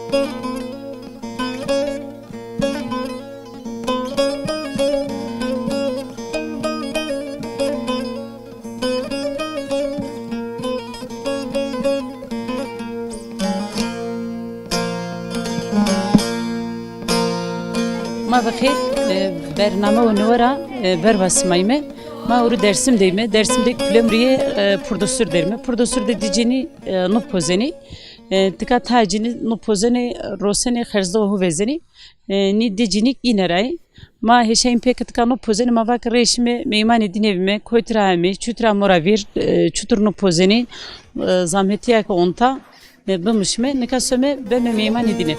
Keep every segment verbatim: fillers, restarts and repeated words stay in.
Ma bi xêr, e, bername û niwe ra, e, verva simayîme. Ma ewro Dersim de yîme. Dersim de kulemrîye, e, Purdosur derime. Purdosur de dî cinî, e, nû pozenî. E, tika tayê cinî nû pozenî, rosenî, xerzde û hu vezenî. E, nî dî cinîk îne ra yî. Ma hêşayîm pê ke tika nû pozenî, ma va ke rê şîme meymanê dîne bîme, kotî ra amê, çutir a mora vîr, e, çutir nû pozenî, e, zametîya ke onta, e, bimişîme, nika some beme meymanê dîne.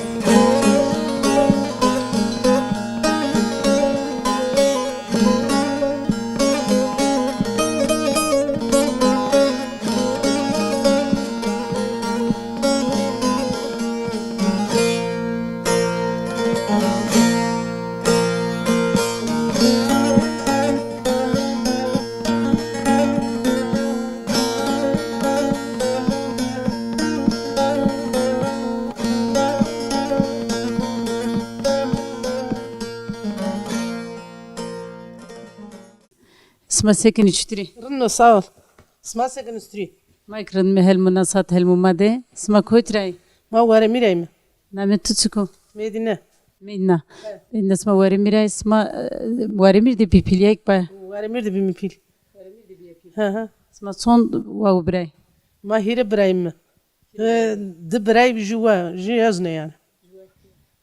Sima se kenî, çutir î? Rind o, sağ ol. Sima se kenî, çutir î? Ma kî rind me, helmû na saet helmû ma de. Sima kotî ra yî? Ma Waremî ra yîme. Namê tu çik o? Medîne. Medîna. He. Medîna, sima Waremî ra yî, sima, e, Waremîr de bî pîl ya kî ba? Waremîr de bîme pîl. Hı hı. Sima çond wa û bira yî? Ma hîrê bira yîme. E, di birayî jû wa, jû ez ne yanî.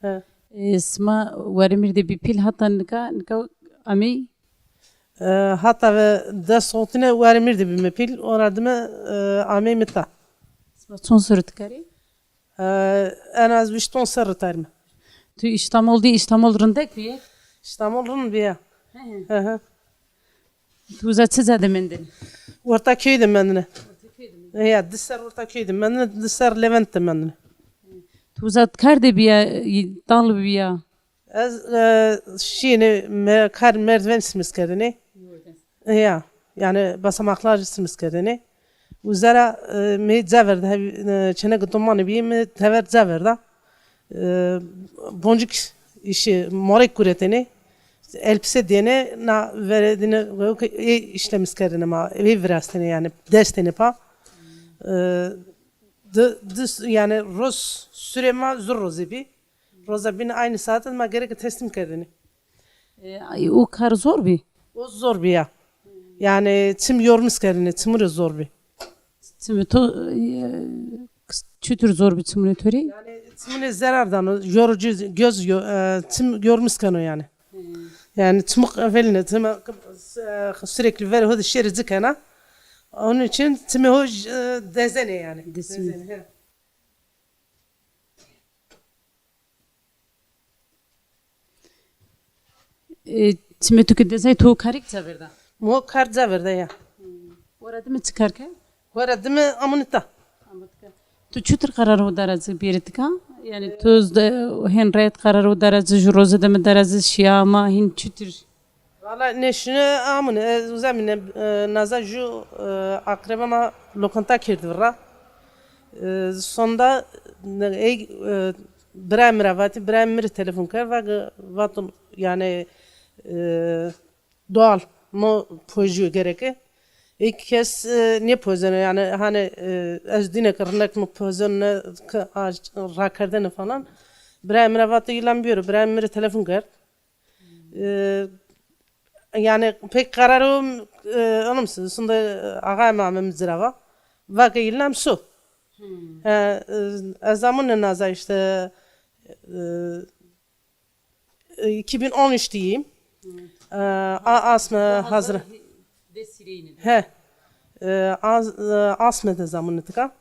He. E, sima Waremîr de bî pîl hata nika, nika amey? E, hata ve des hotine Waremîr de bîme pîl, ora dime, e, ameyme ta. Sima çond serrî ti kar ê? E, en az vîşton serrî tarîme. Tu Îstanbul dî, Îstanbul rindek bîye? Îstanbul rind bîye. He he. Hı hı. Tu uza çi ca de mendin? Ortaköy de mendine. Ortaköy de mendin. Ya, di ser Ortaköy de mendine, di ser Levent de mendine. Tu uza kar de bîya, dal bîya? Ez, e, şîne me-, kar merdiven simiz kerdine. Ya, yani basamaklar simiz kerdine. Uza ra, e, me ca verda, hev-, e, çeneke domanî bî, me tever ca verda. E, boncuk işi, morek guretêne, elbise dêne, na veredine, ê işlemiz kerdêne ma, ê virastêne yani, destêne pa. E, di, di, yani roz süre ma zur rozê bî. Roza bîne aynı saate ma gereke teslim kerdêne. E, o kar zor bî? O zor bî ya. Yani çim yormiz kerdêne, çimû rê zor bî. Çimê to, e, çutur zor bî çimûnê to rê? Yani çimûnê zerar dano, yorucu, göz yo-, e, çim yormiz keno yani. Hmm. Yani çimû qefelîne, çim, e, sürekli verê ho de şêrê ci kena. Onun için çimê ho, e, dezenê yani. Dezenê. Dezenê, he. E, çimê tu ke dezay, tu karêk ca verda? Mo kar ca verda ya. Wara dime çi kar ke? Wara dime amune ta. Tu çutir qerar ho dara ci bêrê tika? Yani tu z-, hên reyet qerar ho dara ci, ju roze dime dara ci, şîya ama hîn çutir? Valla nêşîne amune, ez uza mîne, e, naza ju, e, akreba ma lokanta kerd vira. E, sonda, ne, ey, e, birayê mi ra vatî, birayê mi rê telefon kerd, va ke, vato, yani, e, doğal, mo pojîyo gereke. Ey kes, e, nêpozeno, yani, hani, e, ez dîne ke rinek mi pozeno, ne, ke, a, rakerdene falan. Birayê mi ra vato, îlan biyoro, birayê mi rê telefon kerd. E, yani pek kararo, e, anımsız. Sonda, e, ağayê ma ame mi ci ra va. Va ke îlan so. Hmm. E, e, ez amune naza işte, e, e, iki bin on üç diyeyim. Hmm. E, a, asme hazır. He. E, az, e, asme de zamanı tika.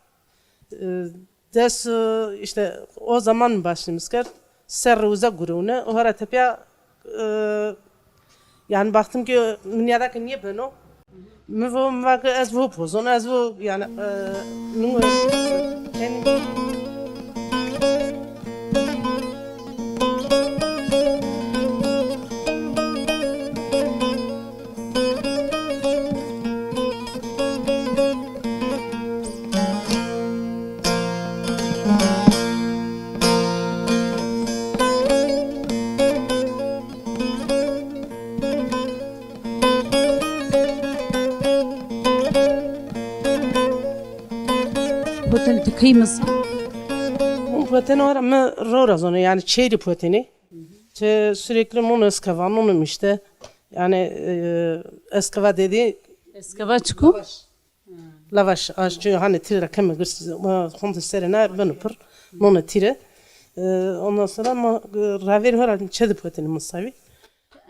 E, des, e, işte o zaman başlamış kerd. Serre uza gurune. O hara tepya, e, yani baktım ki mi niyada ki niye beno. Mi vo, mi va ki ez vo pozon, ez vo yani, e, nungo, yani Ti key mis? Potêne ora mi ro ra zonê, yani çeyri potêne. Te sürekli nonê eskeva, nonê mişte. Yani e, eskeva dedi. Eskeva çiko? Lavaş, aşçı hani tire ra keme girs, honde sere na beno pir, nonê tire. E, ondan sonra ma e, ravêr hora çedi potêne musavi.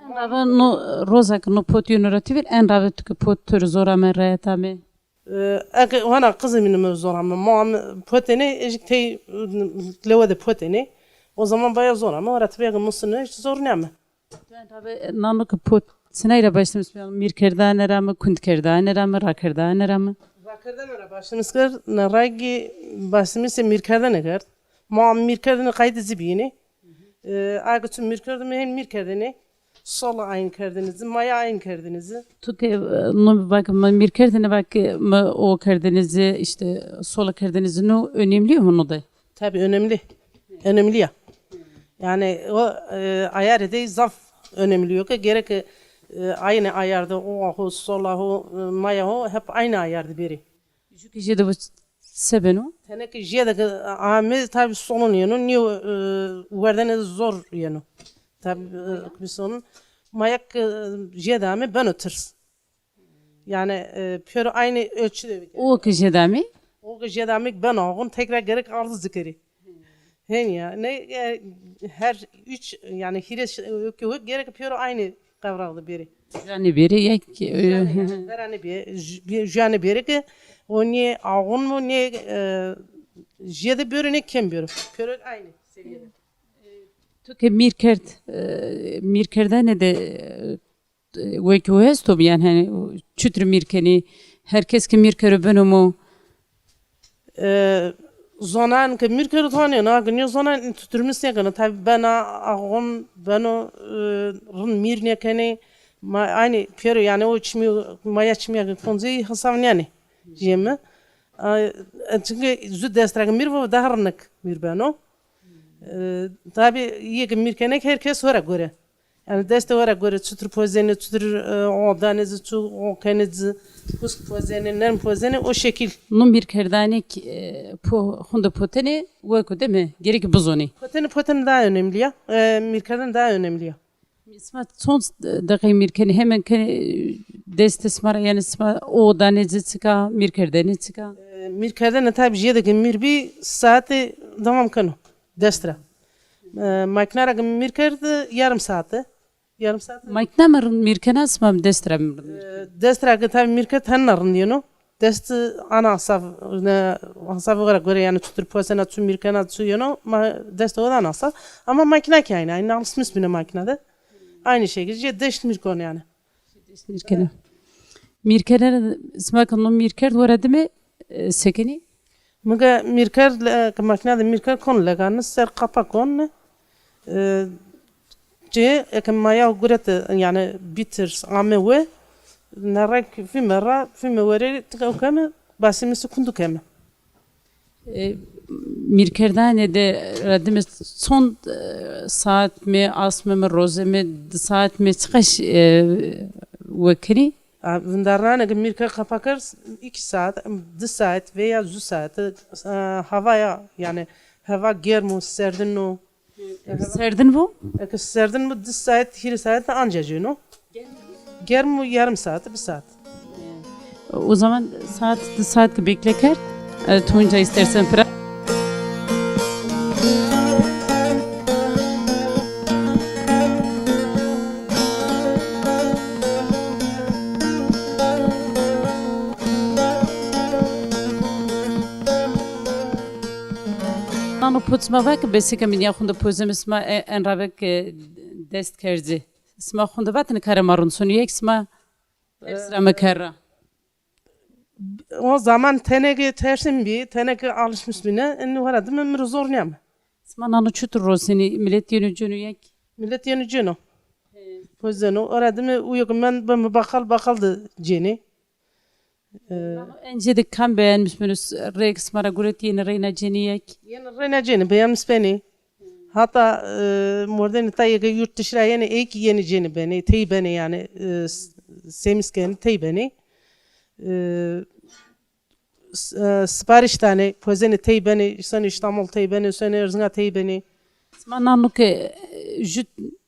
En rave no roza ke no pot yeno ra ti vîr, en rave tu ke pot to rê zor ame, rahat ame? E, eke hona qizê mi nime zor ame, ma ame potêne, ejik tey lewe de potêne. O zaman baya zor ame, ora ti bege musine, hiç zor nêame. Tu en rave nano ke pot, sinay ra başlamis bî, mîrkerdane ra mi, kundkerdane ra mi, rakerdane ra mi? Rakerdane ra başlamis kerd, na ragi başlamis mîrkerdane kerd. Ma mîrkerdane qayde zî bîyêne. E, age tu mîrkerdane, hem mîrkerdêne. Sola aynî kerdêne zî, maya aynî kerdêne zî. Tu ke e, no vake mi mîrkerdêne, vake mi o kerdêne zî, işte sola kerdêne zî, no önemli yo mi no de? Tabii önemli. Önemli ya. Yani o e, ayarê dey zaf önemli yo ke gerek e, aynı ayarda o ho, sola ho, e, maya ho hep aynı ayarda bêrê. Ju ke jêde bo se beno? Tenê ke jêde ke ame tabi solon yeno, nîyo e, werdene zor yeno. Tabi e, bir sorun. Maya ke jêde ame beno tirs. Yani e, pêro aynı ölçüde bike. O ke jêde ame? O ke jêde ame beno ağun, tekrar gerek ardı zikeri. Hem ya ne e, her üç yani hîrê ş- öke gerek pêro aynı kavrağı da bêrê. Juanê bêrê yek e, Juanê, yani, veranê bê, ju- bê- juanê bêrê ke o nê ağun mu nê e, jêde bêro nê kêm bêro. Pêro aynı seviyede. Tu ke mîr kerd, e, mîrkerdene de e, wek o esto mi, yani hani çutir mîr kenî, her kes ke mîr kero beno mu? E, zonan ke mîr kero tanê, na ke nê zonan tuturmis nêkeno. Tabi bena ağun, beno e, rind mîr nêkenê. Ma aynı pêro yani o çimî, maya çimîya ke koncî hesab nêanê jê mi. E, çünkü zu dest ra ke mîr vo daha rind mîr beno. E, tabi yê ke mîr kenê ke her kes ho ra gore. Yani destê ho ra gore, çutir pozenê, çutir e, o danê zî, çu o kenê zî, husk pozenê, nerm pozenê, o şekil. No mîrkerdanê ke e, po, hunde potene, weko de mi, gerek bizonê. Potene, potene daha önemli ya. E, mîrkerdan daha önemli ya. Sima çond deqey mîr kenê, hemen kenê destê sima ra, yani sima o danê zî çika, mîrkerdene çika? E, mîrkerdene tabi jêde ke mîr bî, saete devam keno, dest ra. E, makîna ra ke mîr kerd, yarım saate. Yarım saat. Makîna mi rind mîr kena, sima mi dest ra mi rind mîr kena? E, dest ra ke tabi mîr kerd, hena rind yeno. Dest ana hesab, ne, hesab o kadar göre yani çutir posena, çu mîr kena, çu yeno, ma dest o da ana hesab. Ama makîna ki aynı, aynı alışmış bine makîna de. Aynı şekilde, jê deşt mîr kon yani. Dest mîr kena. Mîr kena, sima ke no mîr kerd, wera dime e, se kenî? Mi ke mîrker, e, ke makîna de mîrker kon leganis, ser qapa kon. E, cê, eke maya guret, yani bî tirs, ame we, nerek vîme ra, vîme werê, tika keme, basî mi si kundu keme. E, mîrkerdane de ra dime çond e, saat mi, asme mi, roze mi, di saat mi, çiqaş e, wekenî? A, vindarnane ke mîrke qapa kerd, iki saat, di saat veya zu saat, e, havaya, yani hava germ o, serdin o. Serdin bo? Eke serdin bo, di saat, hîrê saat anca cêno. Germ o yarım saat, bir saat. O zaman saat, saat ki bekle kerd. E, Tunca istersen pira. Nano pot sima vake, besike mi nîya xunde pozeme sima e, en ravek e, dest kerzi. Sima xunde vatine kare ma run sonu yek sima. Tersîra mi kerra. O zaman teneke tersim bî, teneke alışmış bîne, indi wara dime mi ro zor nîyame. Sima nano çutur rosenî, milet yeno cêno yek? Milet yeno cêno. Pozeno, ora dime uyo ke mend bime bakal, bakal de cênê. E, nano en jêde kam beğenmiş beno, reyk sima ra guret yenî reyna cênî yek? Yenî reyna cênî, beğenmiş benî. Hatta e, mordemî tayê ke yurt dışı ra yenî, ey kî yenî cênî benî, tey benî yani, e, s- semiz kenî, tey benî. E, s-, e, sipariş danê, pozenê tey benê, sonê Îstanbul tey benê, sonê Erzinga tey benê. Sima nano ke, e, ju,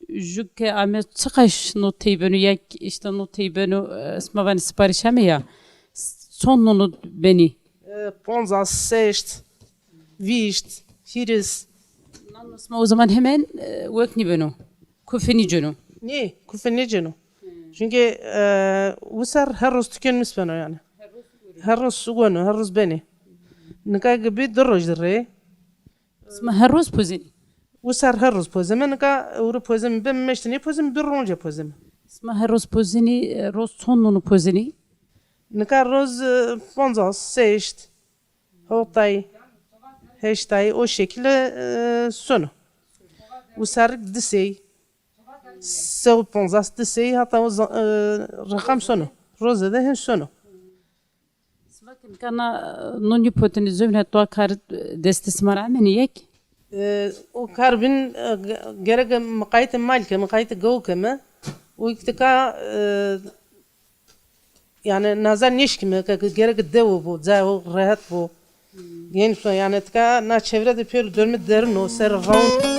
ju ke ame çiqaş no tey beno, ya ki îşte no tey beno, e, sima vanê sipariş ame ya. S-, çond nono benî? E, poncas, seşt, vîşt, hîris. Nano sima o zaman hemen, e, wek nîbeno. Kufe nîceno. Nê, kufe nêceno. Çünkü, e, wisar her roz tükenmiş beno yani. Her roz weno, her roz benê. Nika gibi di roj rê. Sima her roz pozenî? Wisar her roz pozeme, nika ewro pozeme, bim meşte nêpozeme, bir ronca pozeme. Sima her roz pozenî, e, roz çond nono pozenî? Nika roz, e, poncas, seşt, hotay, heştay, o şekilde, e, sono. Wisar di sey, se û poncas, di sey, hatta o za-, e, rakam sono. Roze de hin sono. Sima ke nika na, e, no nîpotinî zovîna, to a kar, e, destê sima ra amenî yek? E, o kar bin, e, ge-, gereke miqayîtê mal ke, miqayîtê gew keme. O tika, e, yani nazar nêşkîme ke, ke gereke dewe bo, cayo rehet bo. Genç o, yani tika na çevre de pêro dormê derin o, ser raw.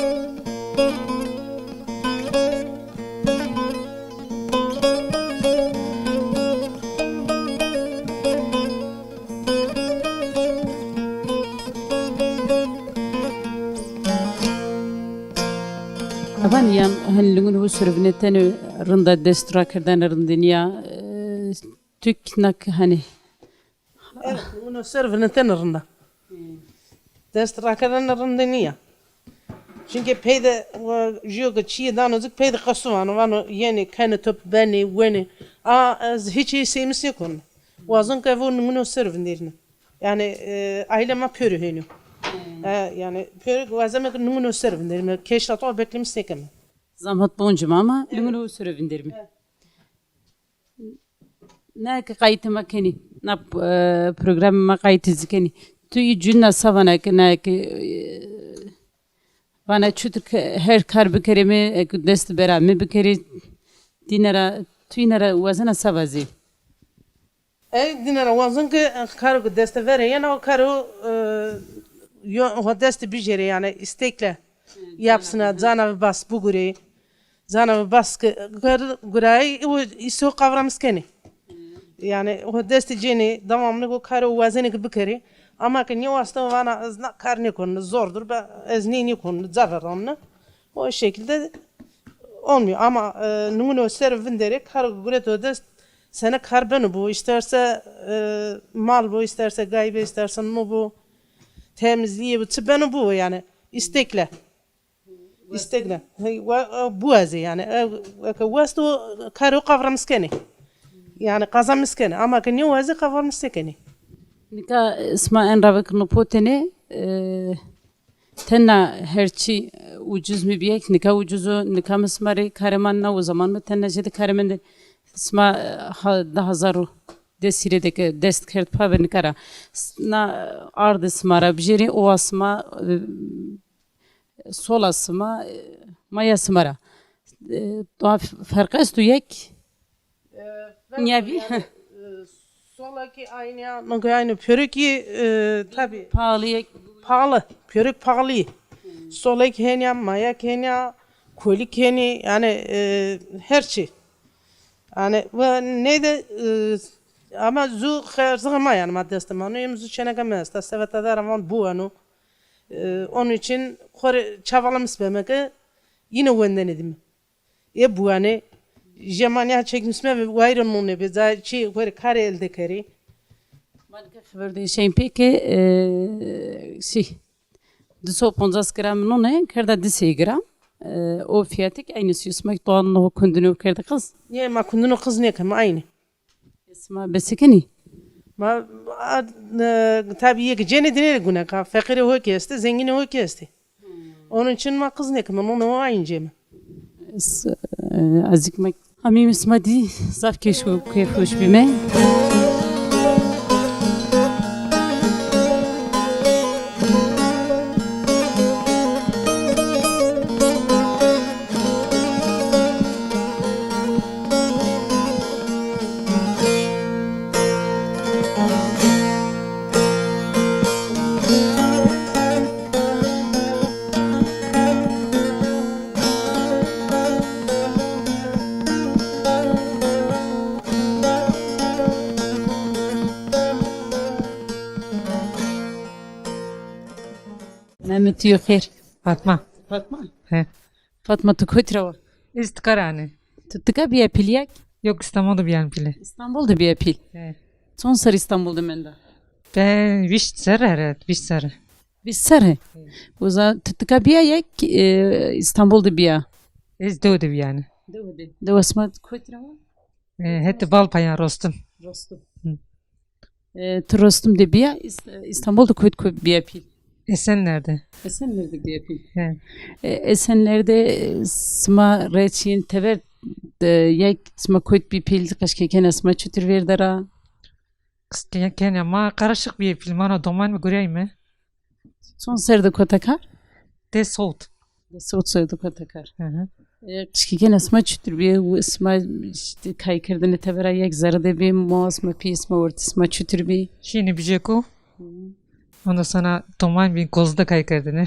Avan yan hen lingin hu sirvinetene rinda, dest rakerdene rindinîya, e, tük nak hani. Evet, lingin hu sirvinetene rinda. Dest rakerdene rindinîya. Çünkü peyde, e, jûyo ke çîyê dano zik, peyde qesu vano, vano yenê, kenê top, benê, wenê. A, ez hiç şey seymis nêkono. Wazon ke vo lingin hu ser vinderîne. Yani, e, aile ma pêro hênî yo. E, yani pêro wazeme ke lingin hu ser vinderîme. Keşta to beklemiş nêkeme. Zahmet boncim ama lingin hu ser vinderîme. Na ke qayîtê ma kenî, na, e, programê ma qayîtê ci kenî. Tu î cûna sa vana ke, na ke, e, vana çutir ke her kar bikerê mi, e, dest bera mi bikerê, dîna ra, tu îna ra wazena sa vazê? E, dîna ra wazon ke, e, karo ke deste verê yena, o karo, e, yo, ho destî bijêrê, yani istekle yapsina, cana ve bas bugurê. Cana ve bas ke, gir-, gurayî, o îso qavramis kenê. Yani ho destî cênê, devamlı o karo wazenê ke bikerê. Ama ke nêwasto, vana ez na kar nêkono, zordur, be ez nê nêkono, ca ra ramne. O şekilde olmuyor. Ama, e, nimune ser vinderê, kar gureto dest, sene kar beno bu, isterse, e, mal bu, isterse gaybe, isterse no bu, temizliği bu, çi beno bu yani, istekle. İstekle. Hey, wa-, e, bu ez yani. E, eke west o karo qavramis kenê. Yani qazanmis kenê. Ama ke nêwazê qavramis nêkenê. Nika, e, sima en ra vekirno potene, e, tena her çî, e, ucuz mi biyek, nika ucuz o, nika mi sima rê karê ma na, o zaman mi tena jêde karê mende. Sima, e, ha, di hazar û des hîrê de ke dest kerd pa ve nika ra. S-, na ardê sima ra bijêrê, owa sima, e, sola sima, e, maya sima ra. E, doğa f-, ferq esto yek? E, ferq nîya bî? Yani, e, sola ki aynı ya, no ki aynı. Pörük ki, e, tabii. Pahalı yek. Pahalı. Pörük pahalı. Sola ki henya, maya ki henya, kolik heni, yani, e, her şey. Yani, ve ne de, e, ama zu xerzı ma yani ma deste ma. No em zu çeneke me esta, seveta dara van bu ano. E, onun için xo rê çavalamis beme ke yine wenden edime. E buane, jemania çekmiş me ve wayro none be, za çi xo rê kare elde keri. Balike xeber de şeyin peki, e, şey, di so poncas gram none, kerda di sey gram. E, o fiyatik aynı suyus mek doğan no kundunu kerdi kız. Niye ma kundunu kız ne kama aynı. Sima besekenî? Ma, a, e, tabii yek cenê dinê gune ka. Feqîrê ho ki estê, zengînê ho ki estê. Onun için ma qız nêkime, nonê ho aynı cême. S-, e, azîk ma. Hamî sima dî zaf kêş û kêfweş bîme. Mehmet, tu yo xêr. Fatma. Fatma? He. Fatma, tu kotî ra wa? Ez tika ra anî. Tu tika bîya pîl ya? Yok, İstanbul de bîyan pîle. İstanbul de bîya pîl. He. Çond serr İstanbul de menda? Ben vîst serr here, vîst serr. Vîst serr? He. O zaman tu tika bîya ya, e, İstanbul de bîya? Ez dew de bîyanî. Dew de. Dewa sima kotî ra wa? E, hetê Balpayan Rostum. Rostum. Hı. E, tu Rostum de bîya, İs-, İstanbul de kotî, kotî bîya pîl? Esenler'de. Esenler'de bîya pîl. He. E, Esenler'de, e, sima rê çîyên tever, e, ya sima kotî bî pîl, qeşkê kena sima çutir vêrda ra? Qeşkê kena ma karışık bîyê pîl, ma no doman mi gureyme. Çond serr de kota kar? Des hot. Des hot serr de kota kar. Hı hı. E, qeşkê kena sima çutir bî? Sima, işte, kaykerdene tevera yek zerre de bî, ma sima, pîyê sima, wertê sima çutir bî? Şînî bijêko. Hı. Ondan sonra doman bî, Gozlu'da kaykerdene.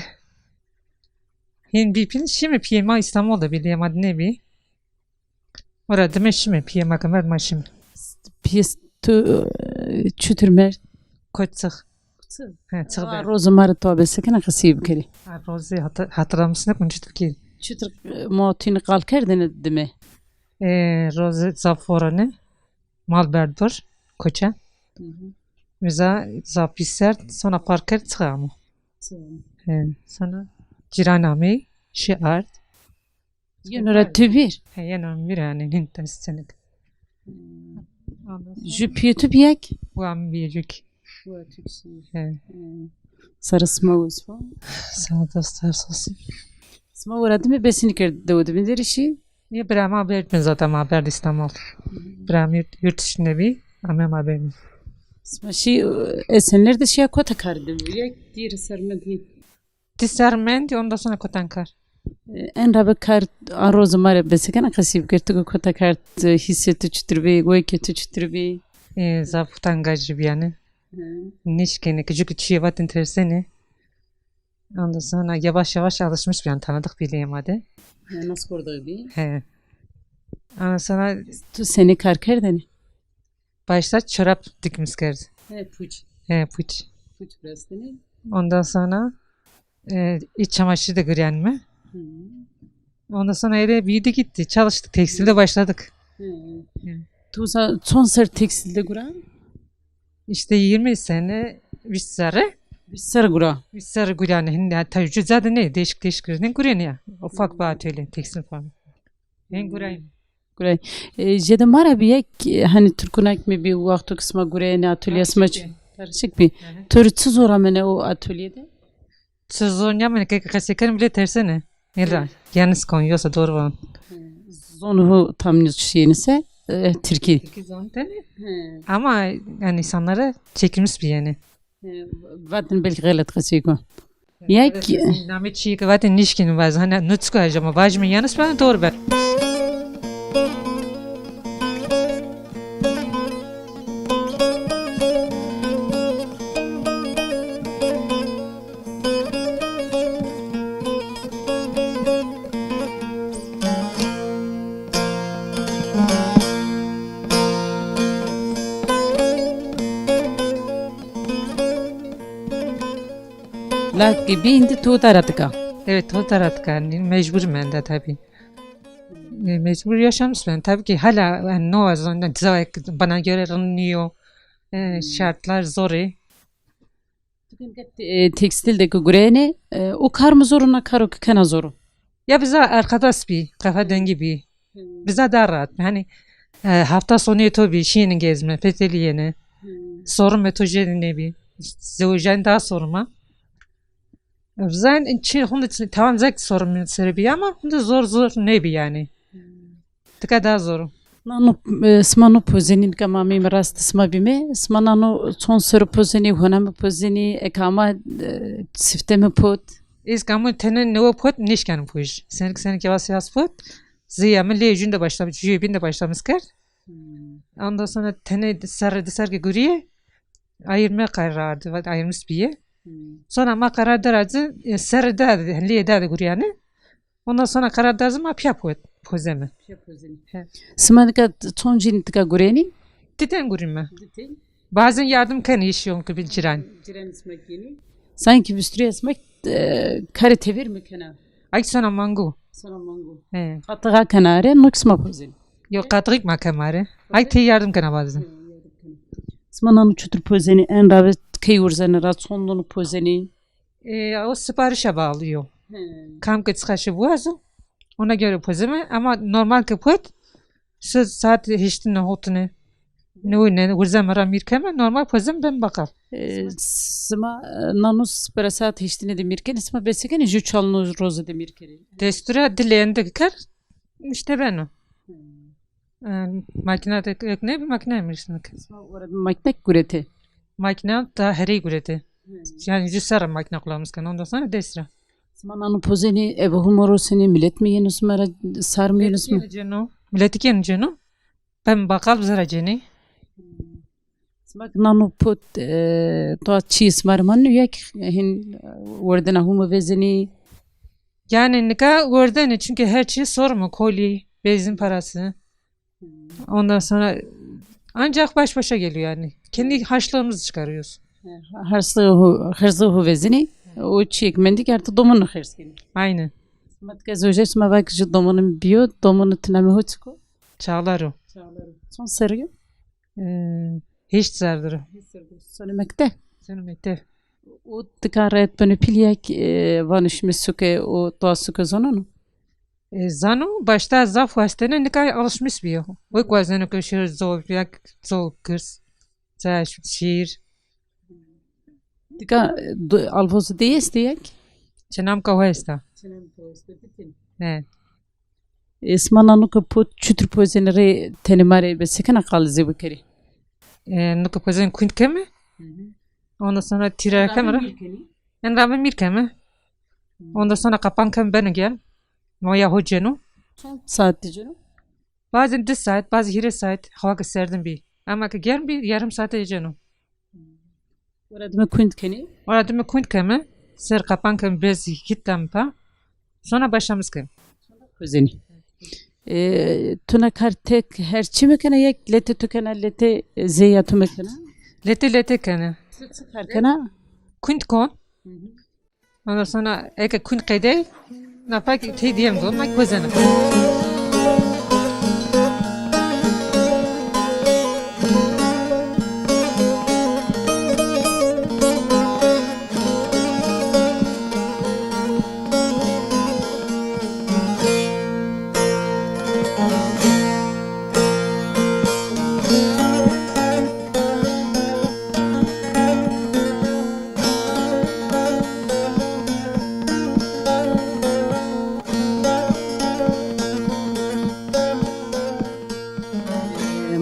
Hên bî pîl şîme, pîyê ma İstanbul de bî, lê ma de nêbî. Ora dime şîme, pîyê ma ke merd ma şîme. Pîyê tu, e, çutir merd? Kot çix. Çix? He, çix. A, berd. Rozê ma rê to bese kena qesî bikerî. A, rozê hatı-, hatırlamış ne kun çutir ki? Çutir, e, ma tîni qal kerdene dime? E, rozê zaf vora ne. Mal berd bir, koça. Hı hı. Biza zaf pî serd, sonra park kerd, çix amo. Çix amo. He, sonra cîran amey, şi ard. Yeno ra tu vîr? He, yeno mi vîr, yanî, hin ters çenik. Hmm. Ondan sonra ju pîyê tu bî ya ki? Wa mi bîyê ju ki. Wa tu ki şî. He. Hmm. Sare sima wes bo. Sağ ol, dostlar, sağ olsun. Sima wera dime besî nîkerd dewe de vinderî şî? Niye bira ma berdin zaten, ma berd İstanbul. Hmm. Bira mi yurt, yurt dışında bî, ama ma berdin. Sima şî, e, Esenler de şî ya kota kar de bî? Ya dîr sermedî? Ti ser mendî, ondan sonra kotan kar? E, en rabe kar, a roz ma rê besekena qesî bikir. Tu kota kar, e, hîsê tu çutir bî, wekê tu çutir bî? E, zaf utangacî bî yanî. Hı. Nişkenî ki, çünkü çîyê vatin terseni. Ondan sonra yavaş yavaş alışmış bî yanî, tanıdık bî lê ma de. Hı, nas kordağ bî. He. Ondan sonra tu senî kar kerdene? Başta çorap dikmiş kerd. He, puç. He, puç. Puç burasını. Ondan sonra, e, iç çamaşır da guryan mı? Hı. Ondan sonra öyle büyüdü gitti. Çalıştık. Tekstilde başladık. Hı. Hı. Tu sa-, çond serr tekstilde gura? İşte yirmi sene, vîst serre. Vîst serre gura. Vîst serre gura, yani, hani, tabii ucuz zaten ne, değişik değişik ne guryan ya. Ufak bir atölye, tekstil falan. Hên gurayım. Gurey. E, jêde ma ra bî yek, e, hani Türkünak mi bî, wexto ki sima gureyêne atölye sima çi-, karışık bî. Hı hı. To rê çi zor amene o atölyede? Çi zor nîyamene, ke qesey keno bile tersene. Nêra. Hı. Yanlış kon, yoksa doğru van. Hı. Zonê ho tam nî şîyêne se, e, Tirkî. Tirkî zon tenê. Hı. Ama yani insanlara çekilmiş bir yani. E, vatin belki xelet qesey kon. Ya ki namê çîyê ke vatê nişkîn vaz. Hani nuçku acaba vajmi yanlış ben doğru ben. La ke bî îndî to tara tika. Evet, to tara tika. Mecbur menda tabii. E, mecbur yaşamış ben. Tabii ki hala, yani, no zaman, yani, bana göre rın niyo. E, şartlar zor e. E, tekstil de ki gureyêne, e, o kar mi zor o, na karo ki kena zor o? Ya biza arkadaş bî, kafa dengi bî. Biza daha rahat. Hani, e, hafta sonu to bî, şîyêne gezme, fetelîyêne. Sorun me to jêde nêbî. Zewicayîn daha sorun ma. Biza çi, hunda çi, tamam, zek sorun mi sere bî ama hunda zor zor nêbî yani. Tika daha zor o. Nano, e, sima no pozenî, nika ma ameyme rastê sima bîme. Sima nano çond serr o pozenî, hona mi pozenî, eka ama, e, sifte mi pot. Ez kamû tene newe pot nêşkeno poj. Senik senik yavaş yavaş pot. Zîya mi lê jûn de başlamış, jûyê bîn de başlamış kerd. Hmm. Ondan sonra tene serre di serre ke gurîye, ayırma kararı aldı, ayırmış bîye. Hmm. Sonra ma karar der azî, e, serre da, lê da de gurîyane. Ondan sonra karar der azî ma pîya po-, pozeme. Pîya pozeme. He. Sima nika çond cîn tika gurênî? Di ten gurîme. Di ten. Bazen yardım kenî, îş yonke bil ciran. Ciran sima kenî. Sanki visturiya sima e, karê tevîr mi kena? Ay sona mangu. Sona mangu. He. Qatix kena are, no kî sima pozenî. Yo, qatix ma kena are. Ay tey yardim kena bazı. Sima nano çutur pozenî, en rave key urzene ra, çond nano pozenî? E, o siparişe bağlı yo. He. Kam ke çiqa şi biwazo, ona göre pozeme, ama normal ke pot, se saat heştine, hotine. Ne o ne, urzeme ra mîr keme, normal pozem ben bakal. E, sima, e, nano sipere saat heştine de mîr kenî, sima bese kenî, ju çal no roze de mîr kenî? Destura di leyendik ker, işte beno. Hmm. E, makina de ek ne, bir makina mîr sima ken. Sima ora bir makine gurete? Makina da herey gurete. Hmm. Yani ju serra makina kullanmış ken, ondan sonra destura. Sima nano pozenî, eve huma rosenî, milet mi yeno sima ra, sar mi yeno sima? Milet yeno ceno. Milet yeno ceno. Ben bakal bize ra cenî. Sima ki nano pot, e, to çî sima rê maneno ya ki hin, e, werdena huma vezenî? Yani nika werdene, çünkü her çî sorma, koli, benzin parası. Ondan sonra ancak baş başa geliyor yani. Kendi harçlığımızı çıkarıyoruz. Hırsızı hu, hırsızı hu vezenî, o çîyek mendî ki artık domonunu hırs kenî. Aynen. Sima tika zewje sima vak ju domonun biyo, domonu ti namê ho çik o? Çağlar o. Çağlar o. Çond serrî yo? Ee, heşt serrdir o. Heşt serrdir o. Sonê mekteb? Sonê mekteb. O tika ret beno pîl ya ki, e, vano şîme suke, o doğa suke zoneno? E, zano, başta zaf wastene, nika alışmış biyo. O ki wazeno ki şir zor, ya ki zor kir. Çay, şîr. Tika, e, do, alvozê dey estê ya ki? Çinamka ho esta. Çinamka ho esta, bitin. He. E, sima nano ke pot çutur pozenî rê tenê ma rê be sekena qalizê bikerî? E, nano ke pozenî kund keme. Hı hı. Ondan sonra tîra keme ra. En rame mîr keme. Hı. Ondan sonra kapan keme beno germ. Moya ho ceno. Çond saat de ceno? Bazen di saat, bazen hîrê saat, hava ke serdin bî. Ama ke germ bî, yarım saate ceno. Ora dime kund kenî? Ora dime kund keme, ser kapan keme, bez hît dame pa. Sonra başlamış keme. Kuzenî. E, tu na kar tek her çî mi kena, yek lete tu kena, lete zey ya tu mi kena? Lete lete kena. Tu çi kar kena? Kund kon. Hı hı. Ondan sonra eke kund qedey, napak tey diyem do, ma kozena.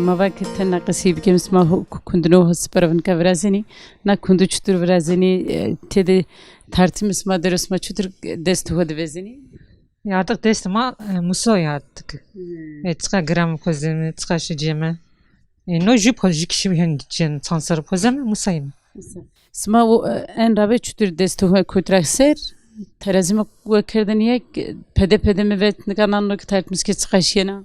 Ma va ke tena qesey bikem, sima ho-, ku-, kundino ho sipere vinka virazenî. Na kundu çutur virazenî, e, tede tartîmê sima der o, sima çutur dest ho de vezenî? Artık dest ma, e, muso ya artık. Hmm. E, çiqa gram pozeme, çiqa şey ceme. E, no jü po-, jü kişî hen cen, çand ser pozeme, musayme. Musa. Sima o, e, en rave çutur dest ho kutrak ser, terazî mi we kerdin yek, pede pede mi vet, nika nano ki tartmîs ke çiqa şiyena?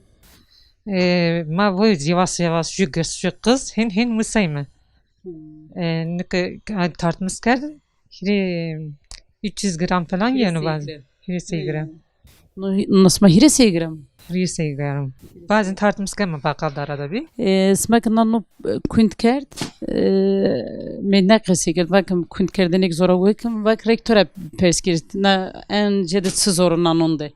E, ma voy yavaş yavaş jü girs, jü qiz, hin hin musayme. Hmm. E, nika tartmîs kerd, hîrê üç yüz gram falan yeno bazı. Hîrê sey gram. Hîrê sey gram. Hmm. No, no sima hîrê sey gram? Hîrê sey gram. Bazen tartmîs keme bakal de arada bir. E, sima ki nano, e, kund kerd, e, me ne qesey kerd, vakim kund kerdene ki zora wekim, vak rek to ra pers kerd, na en cede çi zor o nanon de?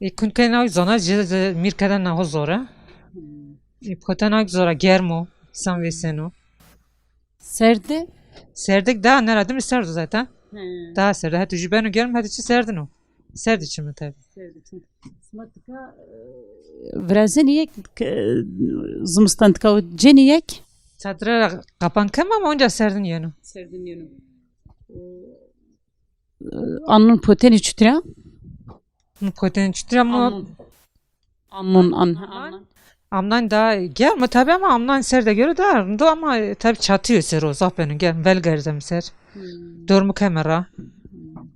E, kund kena zona, cede mîr kerdena ho zor a. Hmm. E, potena zor a, germ o, insan vêseno. Serde? Serdek daha nera dime serd o zaten. He. Daha serd. Hetê jü beno germ, hetê çi serdin o. Serdî çimi tabi. Serdî çimi. Sima tika, e, virazenî yek, e, zimistan tika o cenî yek? Çadire ra kapan keme ama onca serdin yeno. Serdin yeno. E, e, anun potenî çutir a? Potên çitur ama amnon. Amnon, an, amnon. Amnan daha germ tabi ama amnan serde göre daha rind o ama, e, tabi çatîyo ser o, zaf beno germ, vel gerdem ser. Hmm. Dormu keme ra. Hmm.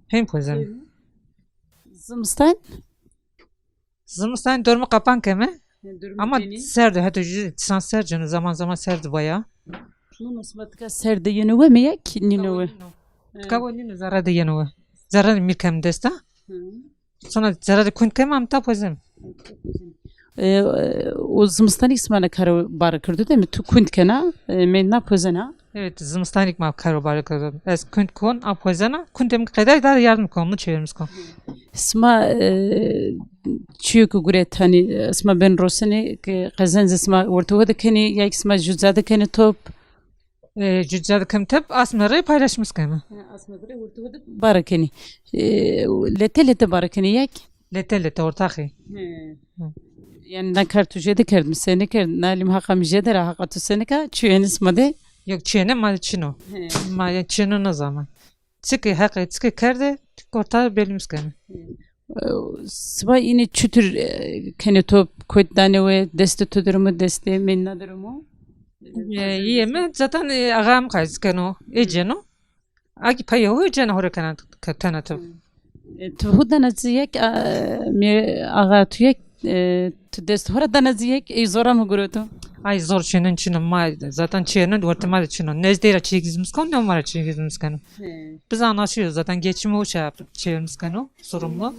Hên pozem. Zimistan? Zimistan dormu kapan keme. Ama serde, hetê jü çisan serd ceno, zaman zaman serd baya. Nûno sima tika serde yeno we mi ya ki nîno we? Tika we nîno, zerre de yeno we. Zerre de mîr kem desta. Hı. Sonra zerre de kund kem, am ta pozem. E, e, o zimistanî sima ne karo bare kerdo de mi tu kund kena, e, mendna pozena. Evet, zimistanî ma karo bare kerdo. Ez kund kon, a pozena, kundê mi qeday da yardım kon, mi çevirmiş kon. Sima, e, çiyo ki guret hani, e, sima ben rosini ki qezenci sima ortaya de keni, ya ki sima juca de keni top. E, juca de kem top, asma rê paylaşmış kemi. Ha, asma rê ortaya de bare keni. E, lete lete bare keni ya ki. Lete lete ortaxî. He. Hı. Yani na kar tu jede kerd mi, se nêkerd, na lim haqa mi jede ra, haqa tu se nêka, çuyeni sima de? Yok, çuyene ma de çino. He. Ma ya çino ne zaman. Çiki heqe, çiki kerde, orta belimiz kene. He. E, sima ini çutur, e, kene to kot dane we, deste to durumu, deste menna durumu? E, yeme, zaten, e, ağam kayız keno, e, ceno. Aki payê ho cena ho rê kena ke-, tena tu. E, tu hu dana ci yek, a, mi axa tu yek, e, tu dest ho ra dana ci yek, ey zora mi guroto. Ay zor çênen çino ma, zaten çênen ortê ma de çino. Nezdê ra çê gizmiş kon, ne ma ra çê gizmiş keno. He. Biz anlaşıyoruz zaten, geçimi o şey yap-, çevirmiş keno. Sorumlu.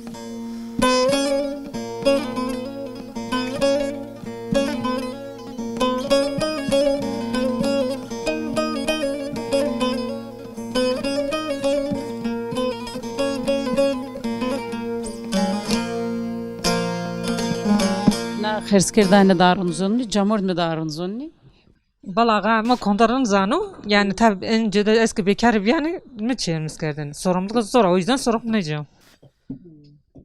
Na xerzkerdane da rind zonî, camord mi da rind zonî. Bala, axa, ma kondarın zano. Yani tabi, önce de eski bekar bir yani mi çevirmiş kerdin. Sorumluluk zor, o yüzden sorumlu ne diyor?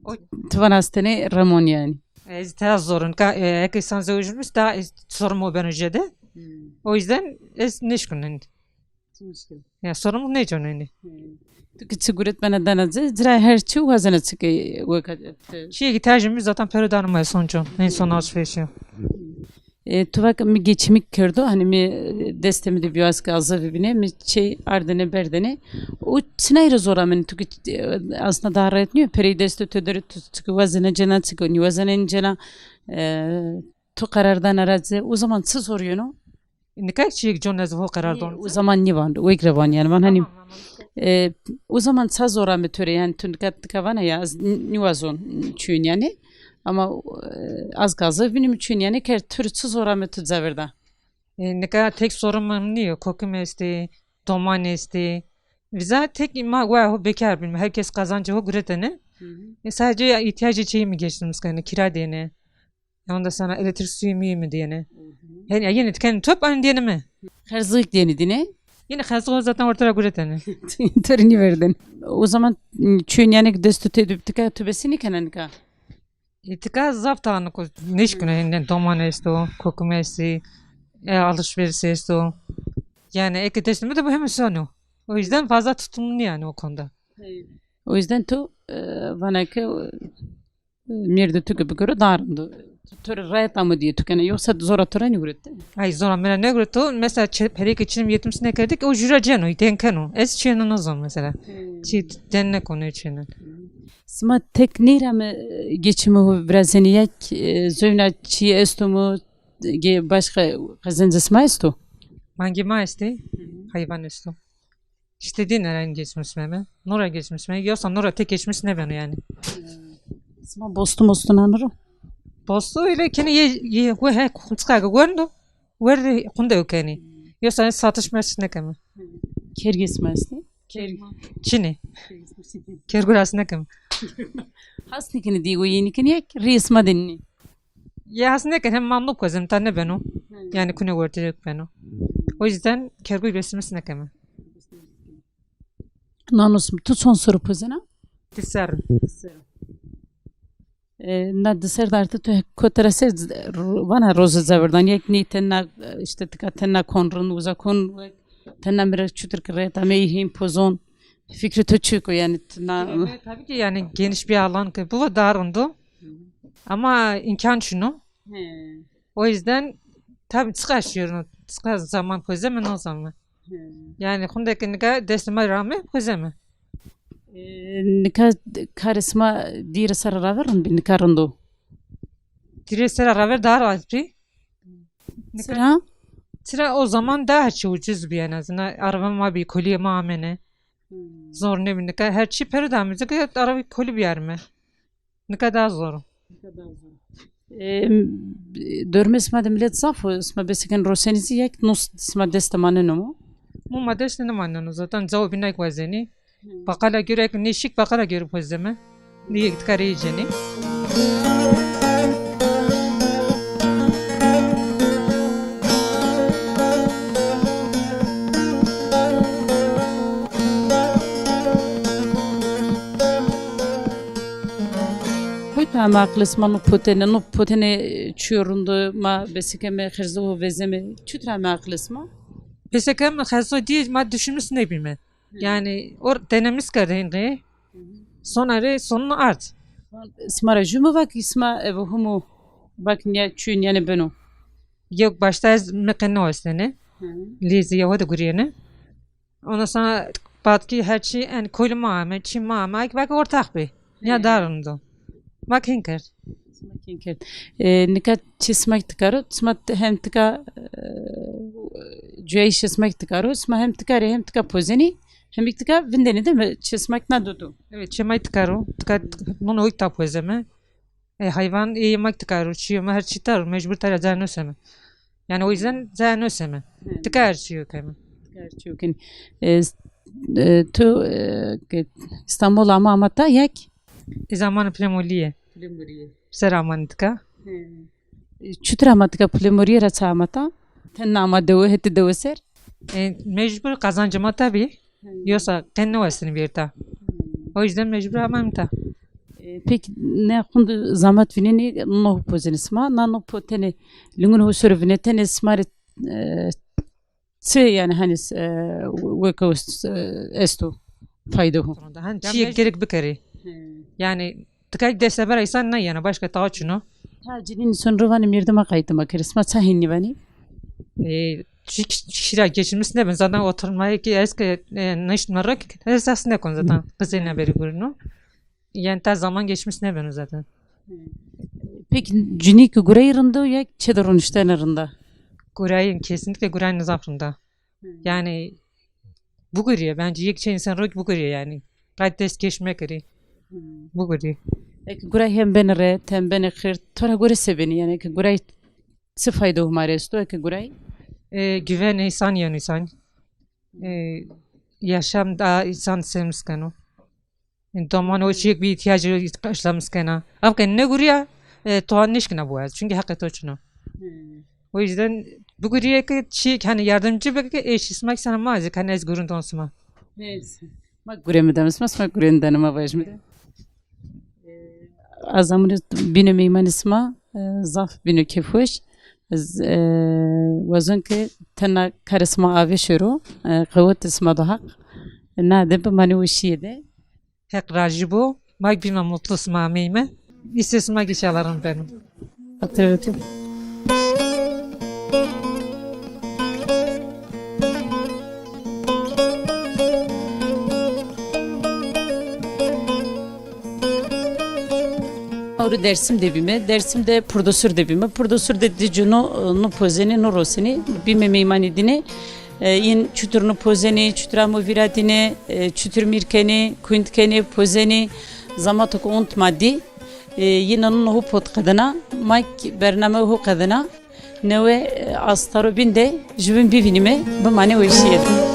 O... Tu vana ez tenê remon yani. Ez te zorun ka, e, eke insan zewicmiş da, e, sorumlu ben önce de. Hmm. O yüzden ez neşkun yani. Ya sorumlu ne diyor yani? Hmm. Tu ki çi guret bana dana ci, cira her çi wazena çi ki weka, e, çi ihtiyacımız zaten pero danım var sonucu. En son alışverişi. E, tu vak mi geçimik kerdo, hani mi, e, destê mi de biyo ez ki azıvi bine, mi çey ardene berdene. O çinay ra zora min, tu ki, e, aslında daha rahat niyo, perey destê to dere tu çiki wazene cena, çiki niwazene cena, e, tu qerar dana ra ci, o zaman çi zor yeno? Nika çiyek con ez ho qerar don. O zaman nivan, o ek revan yani, van hani, e, o zaman ça zora mi töre yani, tu nika, nika vana ya, ez ni-, niwazon çün yani. Ama, e, az gazı binim çün yani, ker tür çi zora mi tu caverda. E, nika tek sorun mi niyo, kokim esti, doman esti. Biza tek ma wa ho bekar binim, herkes kazancı ho guretene. Hı hı. E, sadece ihtiyacı çeyi mi geçtim, yani kira dene. Ondan sonra elektrik suyu müyü mü diyene. Hı hı. Yani yine tüken top aynı diyene mi? Xerzlik diyeni dine. Yine xerzlik zaten ortada guretene. Töre niverdin. O zaman çün yani dest tute düptüka tübesini kenenika. E, tika zaf tanık o. Neşkine yani doman esto, kokume esti, e, alışveriş esto. Yani eke teslimi de bu hem sonu. O yüzden fazla tutumlu yani o konuda. Evet. O yüzden tu, e, bana ki, e, Mêrdê tu ki biguro, daha rind o. Tu, tu rê rahat amo diye tu kena. Yoksa zora tu ra nêgureto? Ay, zora mi ra nêgureto. Mesela çe-, perê ke çinim yetmiş nêkerdî ke, o jü ra ceno, îten keno. Ez çîyeno nêzon mesela. Hmm. Çî den nêkono, çîyeno. Sima tek ney ra mi, e, geçimi ho virazenî ya ki, e, zewna çî esto mu, ge-, başka qezencê sima esto? Mangê ma estê, hayvan esto. İşte dîne ra geçmiş meme. Nora geçmiş meme. Yoksa nora tek geçmiş nêbeno yani. Sima bostu mostu nanuro? Bostu öyle keni ye, ye, we he, kunçka ge wendo. Werde kunde ökeni. Yoksa satış mersiş nêkeme. Kergê sima estê? Kerg-, çinê. Kergu ra has nêkeme. Has nêkenî diye, o yenî kenî ya ki rê sima de nî. Ya has nêken, hem mamluk kozem ta nêbeno. Hmm. Yani kune werte beno. O yüzden kergu besimiz nêkeme. Nanos, tu çond serr pozena? Di serr. Di serr. E, na di serr de artı tu kotara ser, ro-, vana roze caverdan. Yek ney tenna, işte tika tenna kon rind, uza kon, tenna mi ra çutir ki reta mey hîn pozon. Fikri tu çik o yani, na... Tabii ki yani geniş bir alan ki bu, dar rind o. Ama imkan çin o. He. O yüzden tabii çıkar şiirin, çıkar zaman kozeme, ne zaman. He. Yani xundeke nika destê ma rame kozeme. E, nika karê sima dîre ser ra ver rind bi, nika rind o. Dîre ser ra ver daha rahat bi. Nika... Çira? Çira o zaman daha çi ucuz bi en azından. Araba ma bi, kolye ma amene. Hmm. Zor nêbî nika. Her çî pêro de amê, zeke ara vî kolî biyarime. Nika daha zor o. Nika daha zor. E, dormê sima de milet zaf o, sima besekenê rosenî zî yek nus sima dest de maneno mo? Mo ma dest de nêmaneno zaten, cawo bînayk wazenî. Baqala göre, nêşik baqala göre pozeme. Nîyek tika rê cenî. Kotî ame aqilê sima no potene, no potene çiyo rind o, ma besekeme, xerzo ho vezeme, çutir ame aqilê sima? Besekeme xerzo dîye ma düşünmüş nêbîme. Hı. Yani or denemiş kerde hîn rê. Hı hı. Sona rê sonunu ard. Sima ra jû mi vak, sima evo hûmû vak nîya çû nîyanê beno? Yok, başta ez mi qe nêwestene. Hı. Lê zî yewe de gurîyene. Ondan sonra batkî her çî en kul ma ame, çî ma ame, ek vak ortax bî. Nîya daha rind o. Ma kên kerd. Sima kên kerd. E, nika çi sima tika ro, sima hem tika, e, cuyayîşê sima tika ro, sima hem tika rê hem tika pozenî, hem tika vindenî de mi çi sima na do do. Evet, çi ma tika ro, tika non oyk ta pozeme. E, hayvan ê ma tika ro, çîyo ma her çî ta ro, mecbur ta ra ca nuseme. Yani o yüzden ca nuseme. Hı. Tika her çîyo keme. Tika her çîyo kenî. E, s-, e, tu, e, ke İstanbul ama ama ta yek? E, zamanı Plemolîye. Plemolîye. Ser aman tika. Hı. E, çutir ama tika Plemolîye ra ça ama ta? Tenna ama dewe, hetê dewe ser? E, mecbur kazancê ma tabî. Hı. Yoksa qe nêwestene vêrta. Hı. O yüzden mecbur ama ta. E, peki ne xund zamat vînenî no pozenî sima, na no potene lingun ho soro vinetene sima rê, e, çi yani hani, e, weke est-, e, esto fayde ho? Hani çîyê gerek bikerî. Hı. Yani tika dest de bera însan nêyena, başka tawa çin o. Ha, cinî însan ro vanê mêrdima qaytê ma kerê. Sima ça hînî vanî? E, çi-, kişî ra geçmiş nêben. Zaten oturmaya ki ez ke, e, niştme ro ki, ez dest nêkon zaten. Qizê nêberî gurîno. Yani ta zaman geçmiş nêbeno zaten. Peki cinî ki gurayî rind o ya çê de roniştene rind a? Gurayî, kesinlikle gurayî zaf rind a. Hı. Yani bigurîye, bence yek çê însan ro bigurîye yani. Qayt dest keş mekerî. Hı. Bigurîye. Eke guray hem benê ret, hem benê xirt, to ra gore se benî? Yani eke guray çi fayde huma rê esto eke guray? E, güven însan yeno însan. E, yaşam daha însan sevmiş keno. Doman o çîyek bir ihtiyacı karşılamış kena. Ama ke nêgurîya, e, to nêşkîna biwaz. Çünkü heqê to çin o. Hmm. O yüzden bigurîye ki çîyek hani yardımcı be ki eşî sima ki sana ma zî hani ez gurîn don sima. Neyse. Ma gurê mi dano sima, sima gurê mi dano ma, vajî mi de. E, ez amune bîne meymanê sima, e, zaf bîne kêfweş. Ez, e, wazon ke tena karê sima avê şêro, e, qewetê sima do Heq. Na de bimanê weşîye de. Heq rajî bo. Ma bîme mutlu sima ameyme. Îsê sima ki înşallah rind beno. Hatırladım. Ewro Dersim de bîme. Dersim de Purdosur de bîme. Purdosur de dî ci no, no pozenî, no rosenî. Bîme meymanî dîne. E, yin çutir no pozenî, çutir amo vîra dîne, e, çutir mîr kenî, kuynd kenî, pozenî. Zamato ke ont ma dî. E, yîna no ho pot qedena. Ma kî bername ho qedena. Newe, e, astaro bîn de jübîn bivînîme, bimanê weşîye de.